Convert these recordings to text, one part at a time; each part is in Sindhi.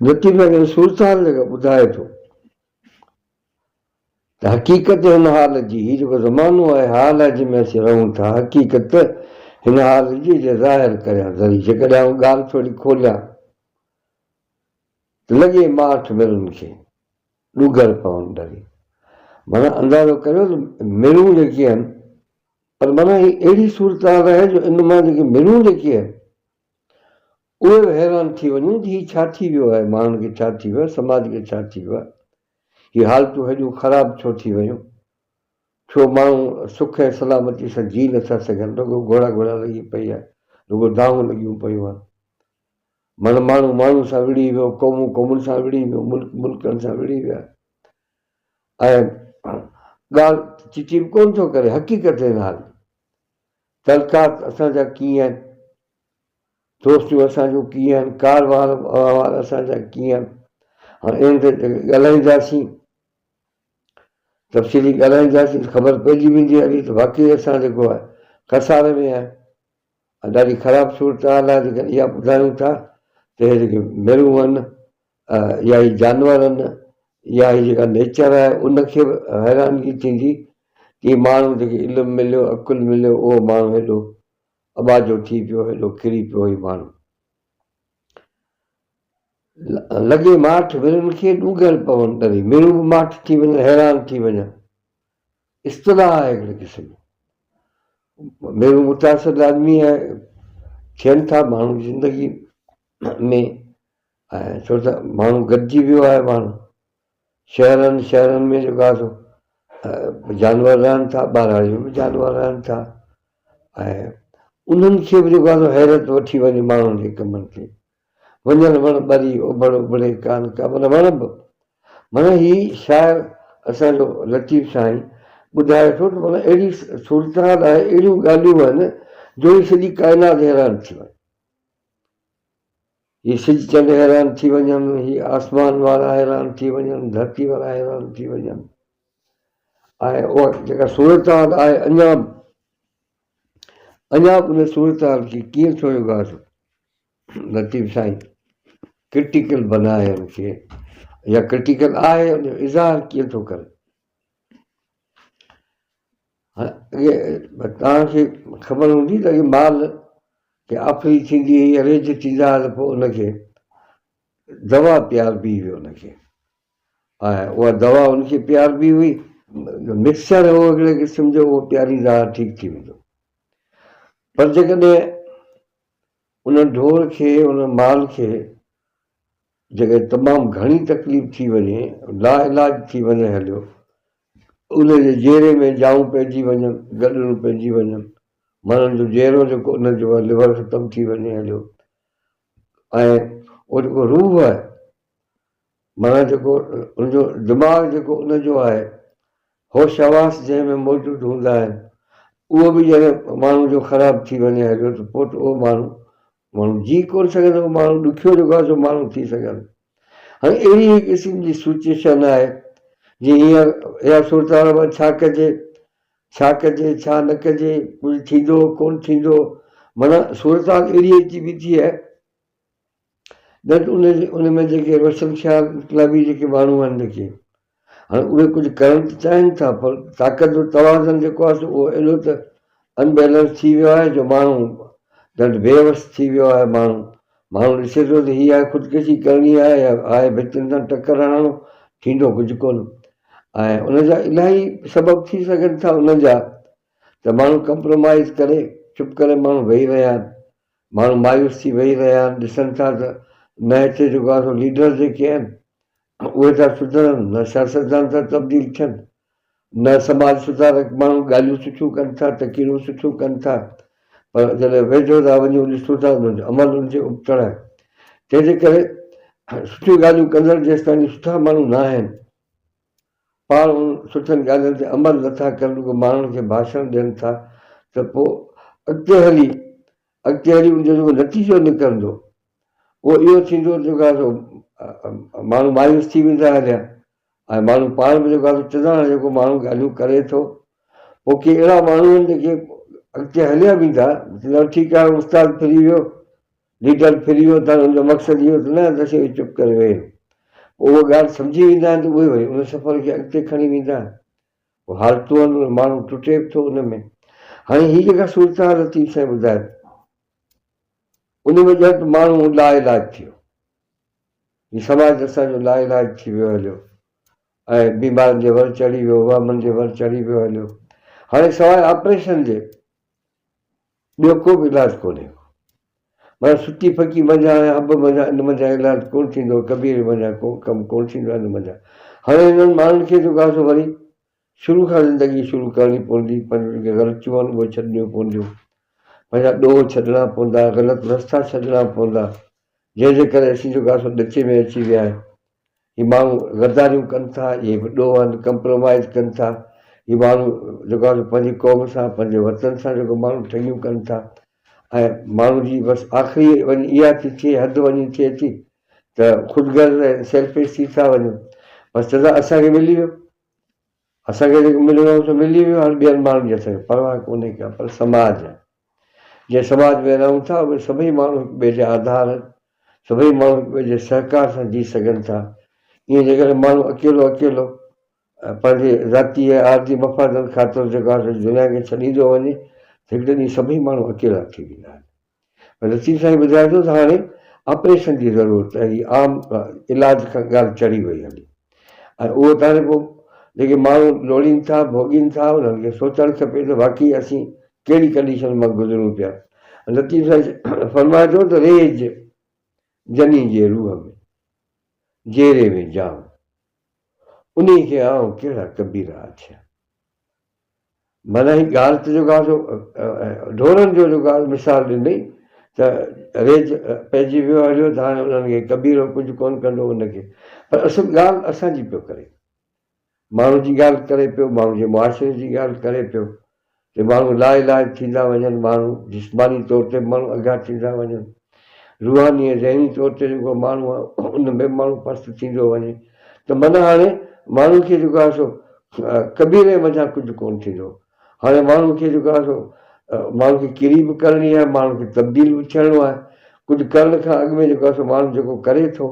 لطيف سائين صورتحال جيڪا ٻڌائي ٿو ته حقيقت هن حال جي، هي جيڪو زمانو آهي، حال آهي جنهن ۾ اسين رهون ٿا، حقيقت هن حال جي جي ظاهر ڪريان ذري، جيڪڏهن آئون ڳالهه ٿوري کوليان ته لڳي ماٺ مرن کي، ڏونگر پون ڏري. معنيٰ اندازو ڪريو ته مرون جيڪي آهن، پر معنيٰ هي اهڙي صورتحال آهي جو ان مان جيڪي مرون جيڪي آهن، اهي به حيران ٿي وڃون ته هي ڇا ٿي ويو آهي، ماڻهن کي ڇا ٿي ويو آهي، سماج کي ڇا ٿي ويو آهي، هي حالتون هيڏيون خراب ڇو ٿي ويون، ڇو ماڻهو سک ۽ سلامتي سان جي نٿا سگهن، رڳو گهوڙا گهوڙا لڳي پئي آهي، رڳو دانهون لڳيون پيون آهن. معنيٰ ماڻهو ماڻهن سان وڙهي ويو، قومون قومن سان وڙهي ويون، ملڪ ملڪن سان وڙهي ويا ۽ ڳالهه چٽي به ڪونه ٿو ڪري، حقيقت هن حال جي. تعلقات اسان جا ڪيئن آهن، دوستيون اسان جون ڪيئن آهن، ڪار وهنوار اسان جا ڪيئن آهن. هاڻي انهن تي ڳالهائينداسين، تفصيلي ڳالهائينداسين ته خبر پئجي ويندي هلي ته واقعي اسان جيڪو آهي خساري ۾ آهيون ۽ ڏاڍي خراب صورتحال آهي. جيڪڏهن اها ٻڌايون ٿا ته هي جيڪي ميرون آهن يا هي جانور آهن يا هي جيڪا نيچر آهي ان کي به حيرانگي ٿيندي ته هي ماڻهو جيڪي علم مليو عقل مليو اهو ماڻهو هيڏو اٻاجهو ٿي پيو، هيڏو ڪري پيو هي ماڻهو. لڳي ماٺ مرن کي ڏونگر پون ڏري. مرون به ماٺ ٿي وڃن، حيران ٿي وڃن. اصطلاح آهي هڪڙي قسم جو. مرون متاثر لازمي آهي، ٿين ٿا ماڻهو جي زندگي ۾، ۽ ڇو ته ماڻهو گڏجي ويو آهي ماڻهو. شهرن شهرن ۾ جيڪو آهي سو جانور رهن ٿا، ٻهراڙي ۾ به جانور رهن ٿا ۽ انهن کي به جيڪو آهي سو حيرت وٺي وڃي ماڻهن جي ڪمن کي. وڃن وڻ ٻري، اوڀڙ اڀڙي ڪانه ڪا، معنيٰ وڻ به. معنيٰ هي شاعر اسان جو لطيف سائين ٻڌائي ٿو ته معنيٰ اهڙي صورتحال آهي، اهڙيون ڳالهيون آهن جو هي سڄي ڪائنات حيران ٿي وڃي. هي سج چنڊ حيران ٿي وڃن، هي آسمان وارا حيران ٿي وڃن، ڌرتي وارا حيران ٿي وڃن ۽ اها جيڪا صورتحال آهي اڃا به اڃا به ان صورتحال کي ڪيئن ٿو يوگاس لطيف سائين ڪرٽيڪل بنائي ان کي يا ڪرٽيڪل آهي ان جو اظهار ڪيئن ٿو ڪري. اڳي توهان کي خبر هوندي ته اڳي مال کي آڦري ٿيندي هئي يا ريج ٿيندا هئا ته پوء ان کي دوا پياربي هئي ان کي ۽ اها دوا ان کي پياربي هئي مڪسچر هو هڪڙي قسم جو اهو پياريندا هئا ٺيڪ ٿي ويندو پر جيڪڏهن ان ڍور کي ان مال کي جيڪڏهن تمام گهڻي تڪليف ٿي وڃي، لاعلاج ٿي وڃي هليو، ان جي جيري ۾ جائون پئجي وڃن، گڏڙون پئجي وڃن، معنيٰ ان جو جيرو جيڪو ان جو آهي ليور ختم ٿي وڃي هليو ۽ اهو جيڪو روح آهي معنيٰ جيڪو ان جو دماغ جيڪو ان جو آهي هوش حواس جنهن ۾ موجود هوندا آهن اهو به جڏهن ماڻهو جو خراب ٿي وڃي هليو ته پوء ته اهو ماڻهو ماڻهو جي ڪونه سگهندو، ماڻهو ڏکيو جيڪو آهي سو ماڻهو ٿي سگهندو. هاڻي اهڙي هڪ قسم جي سچوئيشن آهي جي هينئر اها صورتحال ۾ ڇا ڪجي، ڇا ڪجي، ڇا نه ڪجي، ڪجهه ٿيندو ڪونه ٿيندو، معنيٰ صورتحال اهڙي اچي بيٺي آهي ڄڻ ته ان جي ان ۾ جيڪي روشن خيال انقلابي جيڪي ماڻهو آهن جيڪي هاڻي اهي ڪجهه ڪرڻ ته چاهين ٿا پر طاقت جو توازن جيڪو آهي سو اهو ايڏو ته ان بيلنس ٿي ويو آهي جو ماڻهو ڄڻ بي وس ٿي ويو آهي ماڻهو ماڻهو ڏسي ٿو ته هي آهي خودڪشي ڪرڻي آهي يا آهي ڀتين سان ٽڪر هڻڻو ٿيندو ڪجهه ڪونه ۽ ان جا الاهي سبب ٿي سگهن ٿا ان جا ته ماڻهو ڪمپرومائز ڪري چپ ڪري ماڻهو ويهي رهيا آهن ماڻهو مايوس ٿي ويهي رهيا آهن، ڏسن ٿا ته نه هتي جيڪو آهي سو ليڊر جيڪي آهن اهي ٿا سڌرن، نه سياستدان ٿا تبديل ٿين، نه سماج سڌارڪ ماڻهو ڳالهيون سٺيون ڪن ٿا، تقريرون سٺيون ڪن ٿا پر جڏهن ويجهو ٿا وڃون ڏسون ٿا انهن جو عمل ان جي ابتڙ آهي. تنهن جي ڪري سٺيون ڳالهيون ڪندڙ جيستائين سٺا ماڻهو نه آهن، پاڻ انهن سٺن ڳالهين تي عمل نه ٿا ڪن، رڳو ماڻهن کي ڀاشڻ ڏين ٿا ته پوء اڳتي هلي اڳتي هلي ان جو جيڪو نتيجو نڪرندو اهو اهو ٿيندو ته جيڪو آهي سو ماڻهو مايوس ٿي ويندا هليا ۽ ماڻهو پاڻ به جيڪو آهي سو چوندا هاڻي جيڪو ماڻهو ڳالهيون ڪري ٿو پوء ڪي اهڙا ماڻهو آهن جيڪي اڳتي هليا ويندا چوندا ٺيڪ آهي استاد ڦري ويو. ليڊر ڦري ويو ته ان جو مقصد اهو ته نه ته اسين چپ ڪري ويهي رهون. پوء اها ڳالهه سمجهي ويندا آهن ته اهي وري ان سفر کي اڳتي کڻي ويندا آهن. پوء حالتون آهن اهي ماڻهو ٽٽي به ٿو ان ۾. هاڻي هي جيڪا صورتحال لطيف سائين ٻڌائي ٿو ان ۾ ڄڻ ته ماڻهو لاعلاج ٿي ويو. هي سماج اسان جو لاعلاج ٿي ويو هليو ۽ بيمارين جي ور چڙهي ويو، وهمن جي ور چڙهي ويو هليو. هاڻي سواء آپريشن جي ٻيو ڪو به علاج ڪونهي ڪو. معنيٰ ستي ڦڪي منجهان يا حب منجهان ان منجهان علاج ڪونه ٿيندو، ڪبيري منجهان ڪو ڪم ڪونه ٿيندو آهي ان منجهان. هاڻي هنن ماڻهن کي جيڪو آهي سو وري شروع کان زندگي شروع ڪرڻي پوندي، پنهنجون جيڪي غلطيون آهن اهي ڇڏڻيون پونديون، پنهنجا ڏوهه ڇڏڻا پوندا، غلط رستا ڇڏڻا پوندا، جنهن جي ڪري اسين جيڪو آهي سو ڏچي ۾ اچي ويا آهيون. هي ماڻهو غداريون ڪن ٿا، اهي به ڏوهه آهن، ڪمپرومائيز ڪن ٿا، هي ماڻهو جيڪو آهي سو پنهنجي قوم سان، پنهنجي وطن سان جيڪو ماڻهو ٺڳيون ڪن ٿا ۽ ماڻهو جي بس آخري وڃي اها ٿي ٿئي، حد وڃي ٿئي ٿي ته خود غرض ۽ سيلفش ٿي ٿا وڃون. بس چوندا اسان کي ملي ويو، اسان کي جيڪو ملڻو هو سو ملي ويو، هاڻي ٻين ماڻهن جي اسان کي پرواهه ڪونهي ڪا، پر سماج آهي، جنهن سماج ۾ رهون ٿا اهي سڀئي ماڻهو هڪ ٻئي جا آڌار آهن، سڀئي ماڻهو هڪ ٻئي جي سهڪار سان جي سگهن ٿا. ائين جيڪڏهن ماڻهو اڪيلو اڪيلو پنهنجي ذاتي ۽ عارضي مفادن خاطر جيڪو آهي سو دنيا کي ڇڏيندو وڃي ته هڪڙي ڏينهن سڀئي ماڻهو اڪيلا ٿي ويندا آهن. پر لطيف سائين ٻڌائي ٿو ته هاڻي آپريشن جي ضرورت آهي، هي عام علاج کان ڳالهه چڙهي وئي هلي ۽ اهو ته هاڻي پوء جيڪي ماڻهو لوڙين ٿا، ڀوڳين ٿا، انهن کي سوچڻ کپي ته واقعي اسين ڪهڙي ڪنڊيشن مان گذرون پيا. لطيف سائين فرمائي ٿو ته ريج جني جي روح ۾، جيري ۾ جام، انهي کي آئون ڪهڙا ڪبيرا آڇيان. معنيٰ هي ڳالهه ته جيڪو آهي سو ڍورن جو جيڪو آهي مثال ڏنئي ته ريج پئجي ويو هليو ته هاڻي انهن کي ڪبيرو ڪجهه ڪونه ڪندو ان کي پر اصل ڳالهه اسان جي پيو ڪري. ماڻهو جي ڳالهه ڪري پيو، ماڻهو جي معاشري جي ڳالهه ڪري پيو ته ماڻهو لا علاج ٿيندا وڃن، ماڻهو جسماني طور تي به ماڻهو اگها ٿيندا وڃن، روحاني ۽ ذهني طور تي جيڪو ماڻهو آهي ان ۾ به ماڻهو پست ٿيندو وڃي ته معنيٰ هاڻي ماڻهو کي جيڪو آهي سو قبيلي منجهان ڪجهه ڪونه ٿيندو، هاڻي ماڻهو کي جيڪو آهي سو ماڻهو کي ڪري به ڪرڻي آهي، ماڻهو کي تبديل به ٿيڻو آهي، ڪجهه ڪرڻ کان اڳ ۾ جيڪو آهي سو ماڻهو جيڪو ڪري ٿو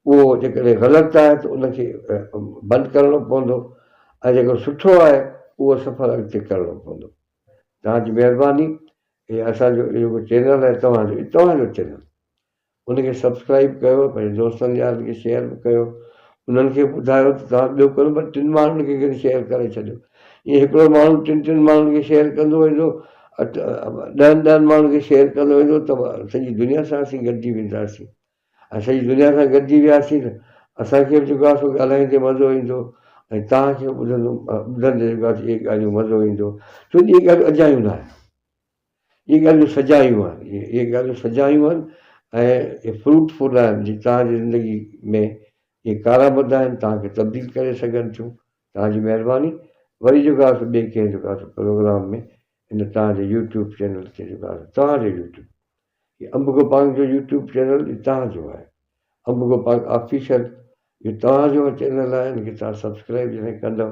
اهو جيڪڏهن غلط آهي ته ان کي بند ڪرڻو پوندو ۽ جيڪو سٺو آهي اهو سفر اڳتي ڪرڻو پوندو. توهان جي مهرباني هي اسان جو جيڪو چينل آهي توهان جو توهان جو چينل ان کي سبسڪرائب ڪيو پنهنجي دوستن يارن کي شيئر به ڪيو انهن کي ٻڌايو ته توهان ٻيو ڪونه پر ٽن ماڻهن کي کڻي شيئر ڪري ڇڏيو ائين هڪڙو ماڻهو ٽن ٽن ماڻهن کي شيئر ڪندو ويندو ڏهن ڏهن ماڻهن کي شيئر ڪندو ويندو ته سڄي دنيا سان اسين گڏجي وينداسين ۽ سڄي دنيا سان گڏجي وياسين ته اسان کي به جيڪو آهي سو ڳالهائيندي مزو ايندو ۽ توهان کي به ٻڌندو ٻڌندي جيڪو آهي اهي ڳالهيون مزو ايندو ڇو جو اهي ڳالهيون اجايون نه آهن اهي ڳالهيون سجايون آهن اهي ڳالهيون سجايون آهن ۽ اهي فروٽ فل آهن جي توهان جي زندگي ۾ اهي ڪارآمد آهن توهان کي تبديل ڪري سگهن ٿيون توهان جي مهرباني وري جيڪو آهي سو ٻئي ڪنهن جيڪو آهي سو پروگرام ۾ ان توهان جي يوٽيوب چينل تي جيڪو آهي سو توهان جو يوٽيوب هي انب گوپانگ جو يوٽيوب چينل هي توهان جو آهي انب گوپانگ آفيشل اهو توهان جو چينل آهي ان کي توهان سبسڪرائب جڏهن ڪندو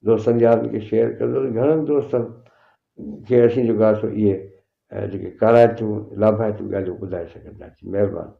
دوستن يارن کي شيئر ڪندو ته گهڻن دوستن کي اسين جيڪو آهي سو اهي جيڪي ڪارائتيون لاڀائتيون ڳالهيون ٻڌائي سگهنداسين مهرباني.